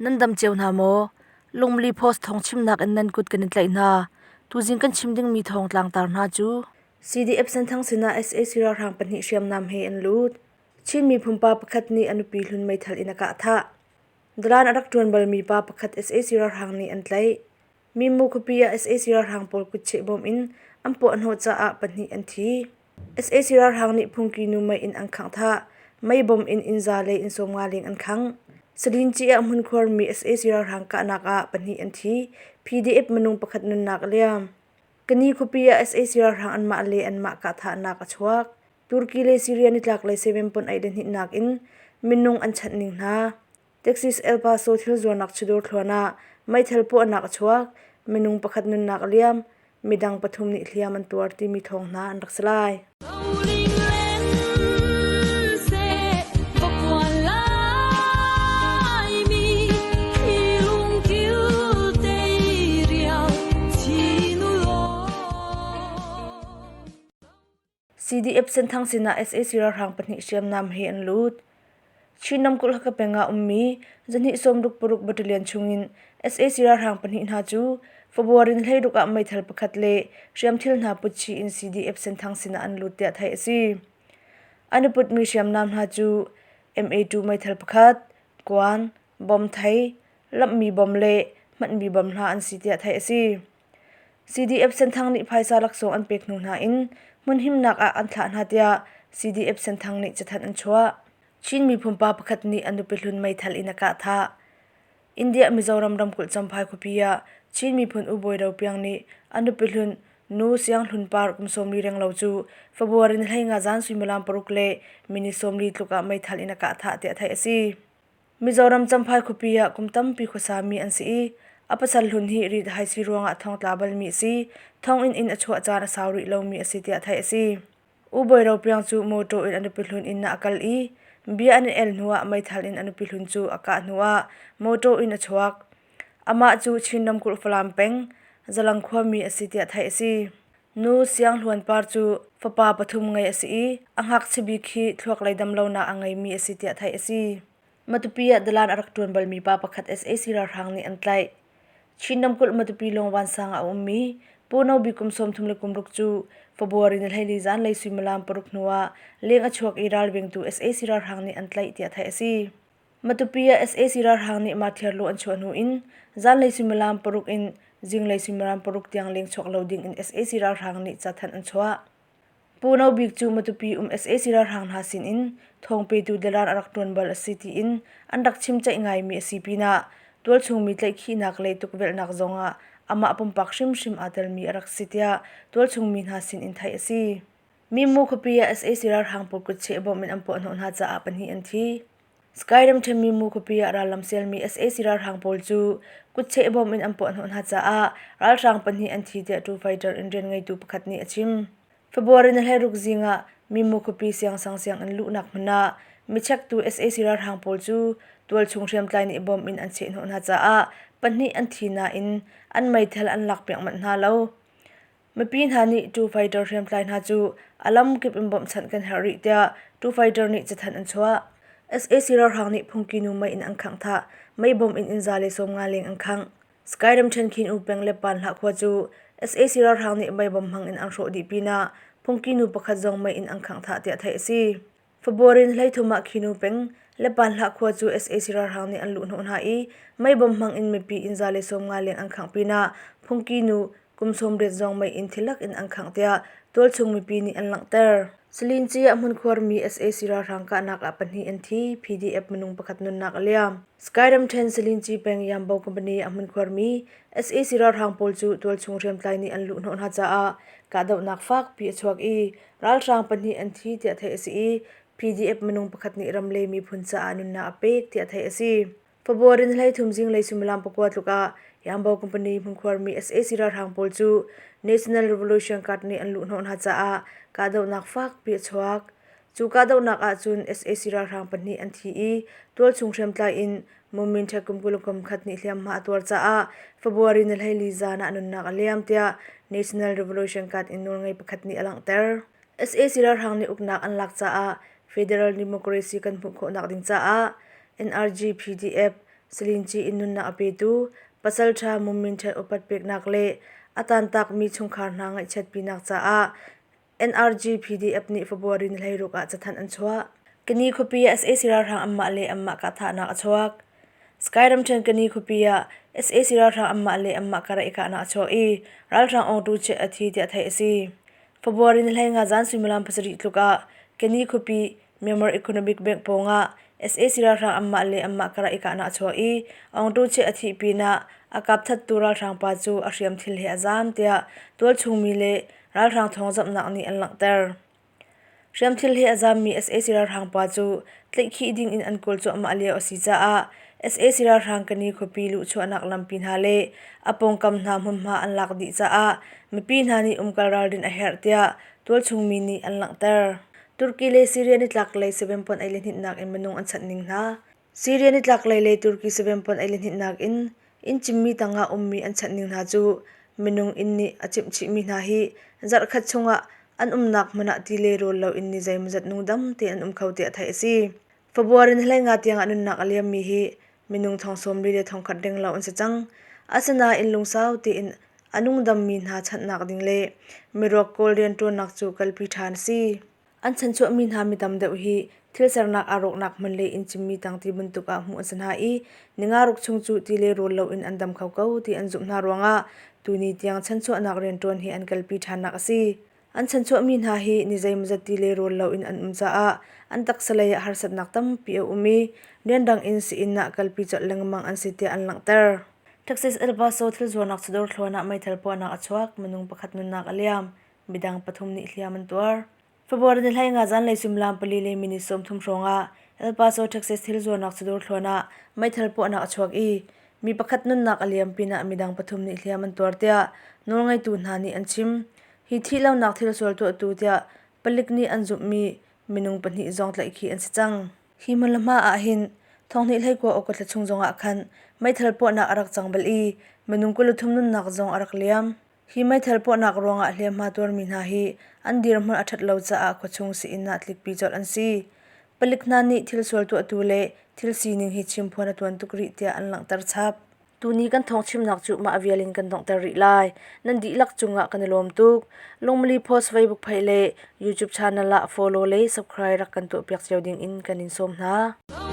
Nan dam cio hna maw? Lungmli Post thawng chimnak in nan kut kan in tlaih hna. Tuzing kan chim dingmi thawng tlangtar hna cu CDF Senthang sinah sac ralhrang pahnih hriamnam he an lut. Chin miphun pa pakhat nih a nupi hlun meithal in a kah thah. Dalan a rak ṭuan balmi pa pakhat sac ralhrang nih an tlaih. Mimu khuapi ah sac ralhrang pawl kutcheh bawm in an puahhnawh caah pahnih an thi. Sac ralhrang nih phungki nu mei in an khangh thah. Mei bom in inn za le inn 50 leng an khangh. Salinci ah hmunkhuarmi sac ralhrang kahnak ah pahnih an thi. PDF minung pakhat nunnak a liam. Kani khuapi ah sac ralhrang anmah le anmah kahthahnak a chuak. Turkey le Syria nitlaklei sevenpon ei le hnihnak in minung an chanh ning hna. Texas El Paso thil zuarnak chawdawr thluan ah meithal puahnak a chuak. Minung pakhat nunnak a liam. Midang pathum nih hliam an tuar timi thawng hna an rak si lai. CDF Senthang sinah sac ralhrang pahnih hriamnam he an lut. Chin ramkulh Hakha peng ah ummi zahnih sawmruk paruk battalion chungin sac ralhrang pahnih hna cu February ni 16 ah meithal pakhat le hriamthil hna put chih in CDF Senthang sinah an lut tiah theih a si. An i putmi hriamnam hna cu MA2 meithal pakhat, kuan, bom thei, lamhmi bom le hmanhmi bom hna an si tiah theih a si. CDF Senthang nih phaisa laksawng an pek hnu hna in hmunhimnak ah an thlah hna tiah CDF Senthang nih cathanh an chuah. Chin miphun pa pakhat nih a nupi hlun meithal in a kah thah. India Mizoram ramkulh Champhai khuapi ah Chin miphun U Bawi Ro Piang nih a nupi hlun Nu Siang Hlun Par kum 40 renglo cu February ni 15 zan suimilam paruk le minute 40 tluk ah meithal in a kah thah tiah theih a si. Mizoram Champhai khuapi ah kum tampi khuasami an si i a pasal hlun hi rithaisii ruangah thongtla balmi a si. Thonginn in a chuah caan a sau rih lomi a si tiah theih a si. U Bawi Ro Piang cu mawṭaw in a nupi hlun inn ah a kal i bia an i el hnuah meithal in a nupi hlun cu a kah hnuah mawṭaw in a chuak. Amah cu Chin ramkulh Falam peng, Zalang khuami a si tiah theih a si. Nu Siang Hluan Par cu fapa pathum ngei a si i a ngakchia bik hi thluaklei damlonak a ngeimi a si tiah theih a si. Matupi ah dalan a rak ṭuan balmi pa pakhat sac ralhrang nih an tlaih. Chin ramkulh Matupi Lungvan sang ah a ummi Pu No Bik kum 36 cu February ni 14 zanlei suimilam paruk hnu ah leng a chuak i ralvengtu sac ralhrang nih an tlaih tiah theih a si. Matupi ah sac ralhrang nih marthiarlu an chuah hnu in zanlei suimilam paruk in zinglei suimilam paruk tiang leng chuak lo ding in sac ralhrang nih cathanh an chuah. Pu No Bik cu Matupi um sac ralhrang hna sin in thawngpetu dalan a rak ṭuan bal a si tiin an rak chimceih ngaimi a si pinah tualchungmi tlaihkhihnak le tukvelhnak zongah amah pumpak hrimhrim aa telmi a rak si tiah tualchungmi hna sin in theih a si. Mimu khuapi ah sac ralhrang pawl kutcheh bawmh in an puahhnawh hna caah pahnih an thi. Sky ramṭhen Mimu khuapi ah rallam sialmi sac ralhrang pawl cu kutcheh bawmh in an puahhnawh hna caah ralhrang pahnih an thi tiah Two Fighter in rian ngeitu pakhat nih a chim. February ni 16 zing ah Mimu khuapi siangsang sianginn luhnak hmun ah michektu sac ralhrang pawl cu tualchung hriamtlai nih bawmh in an chehhnawh hna caah pahnih an thi nain an meithal an lakpiak manh hna lo. Mipi hna nih Two Fighter hriamtlai hna cu a lamkip in bawmhchanh kan herh rih tiah Two Fighter nih cathanh an chuah. Sac ralhrang nih phungki nu mei in an khangh thah, mei bom in inn za le 50 leng an khangh. Sky ramṭhen Khin U peng le Pan Hlah khua cu sac ralhrang nih mei bom hmang in an hrawh dih pinah phungki nu pakhat zong mei in an khangh thah tiah theih a si. February ni 13 ah Khinu peng Lepanhlah khua cu sac ralhrang nih an luhhnawh hna i mei bom hmang in mipi inn za le 50 leng an khangh pinah phungki nu kum 80 zong mei in thilak in an khangh tiah tualchung mipi nih an langhter. Salinci ah hmunkhuarmi sac ralhrang kahnak ah pahnih an thi, PDF minung pakhat nunnak a liam. Sky ramṭhen Salinci peng Yambo company ah hmunkhuarmi sac ralhrang pawl cu tualchung hriamtlai nih an luhhnawh hna caah kahdohnak fakpi a chuak i Ralhrang pahnih an thi tiah theih a si i PDF minung pakhat nih ram le miphun caah nunnak a pek tiah theih a si. February ni 13 zinglei suimilam pakua tluk ah Yangbo Company hmunkhuarmi sac ralhrang pawl cu National Revolution Guard nih an luhhnawh hna caah kahdohnak fakpi a chuak. Cu kahdohnak ahcun sac ralhrang pahnih an thi i tualchung hriamtlai in Mumin Ṭhek kum 20 kum khat nih hliamhma a tuar caah February ni 14 zan ah nunnak a liam tiah National Revolution Guard in nawlngei pakhat nih a langhter. Sac ralhrang nih uknak an lak caah Federal Democracy kan hmuh khawhnak ding caah NRG, PDF, Salinci in nunnak a petu pasalṭha Mummin Ṭhen upat peknak le a tantakmi chungkhar hna ngaihchiatpinak caah NRG PDF nih February ni 16 ah cathanh an chuah. Kani khuapi ah sac ralhrang anmah le anmah kahthahnak a chuak. Sky ramṭhen Kani khuapi ah sac ralhrang anmah le anmah karah i kahnak a chuak i ralhrang awngtu chiah a thi tiah theih a si. February ni 15 zan suimilam 7 tluk ah Kani khuapi Myanmar Economic Bank pawngah sac ralhrang anmah le anmah karah i kahnak a chuak i Aung Tu Cheh a thih pinah a kapthattu ralhrang pa cu a hriamthil he a zaam tiah tualchung mi le ralhrang thawngzamhnak nih an langhter. Hriamthil he a zaammi sac ralhrang pa cu tlaihkhih ding in an kawl cuahmah lio a si caah sac ralhrang Kani khuapi luhchuahnak lampi hna le a pawngkam hna hmunhma an lak dih caah mipi hna nih umkal ralrin a herh tiah tualchung mi nih an langhter. Turkey le Syria nitlaklei savempuan ei le hninhnak in minung an chanh ning hna. Syria nitlaklei le Turkey savempuan ei le hninhnak in inn cimmi tangah ummi an chanh ning hna cu minung inn nih a cimhchihmi hna hi zarhkhat chungah an umnak hmun ah ti le rawl loin ni zeimawzat nungdam tein an um kho tiah theih a si. February ni 15 tiangah nunnak a liammi hi minung thong 40 le thongkhat renglo an si cang. Asinain lungsau tein a nungdammi hna chanhnak ding le miruak kawl rianṭuannak cu kalpi ṭhan a si. An chanchuahmi hna mi tam deuh hi thil sernak aa rawknak hmun le inn cimmi tang ti bantuk ah hmuh an si hna i ninga ruk chung cu ti le rawl loin an dam kho ko ti an zumh hna ruangah tuni tiang chanchuahnak rianṭuan hi an kalpi ṭhannak a si. An chanchuahmi hna hi ni zeimawzat ti le rawl loin an um caah an taksa lei ah harsatnak tampi a um i riandang in sii-inn ah kalpi colh lengmang an si tiah an langhter. Texas El Paso thil zuarnak chawdawr thluan ah meithal puahnak a chuak, minung pakhat nunnak a liam, midang pathum nih hliam an tuar. February ni 15 zanlei suimilam 4 le minute 30 hrawng ah El Paso, Texas thil zuarnak chawdawr thluan ah meithal puahnak a chuak i mi pakhat nunnak a liam pinah midang pathum nih hliam an tuar tiah nawlngeitu hna nih an chim. Hi thihlonak thil sual tuahtu tiah palik nih an zumhmi minung pahnih zong tlaihkhih an si cang. Hi hmun le hma ah hin thonghnih hleikua awka thla chung zongah khan meithal puahnak a rak cang bal i minung 23 nunnak zong a rak liam. Hi meithal puahnak ruangah hliamhma tuarmi hna hi an dirhmun a ṭhat lo caah khuachung sii-inn ah tlikpi colh an si. Palik hna nih thil sual tuahtu le thil sining hi chimphuan a tuan tuk rih tiah an langhter chap. Tuni kan thawngchimnak cu mah vial in kan donghter rih lai. Nan dihlak cungah kan i lawm tuk. Lungmali Post Facebook page le YouTube channel ah follow le subscribe rak kan tuahpiak cio ding in kan in sawm hna.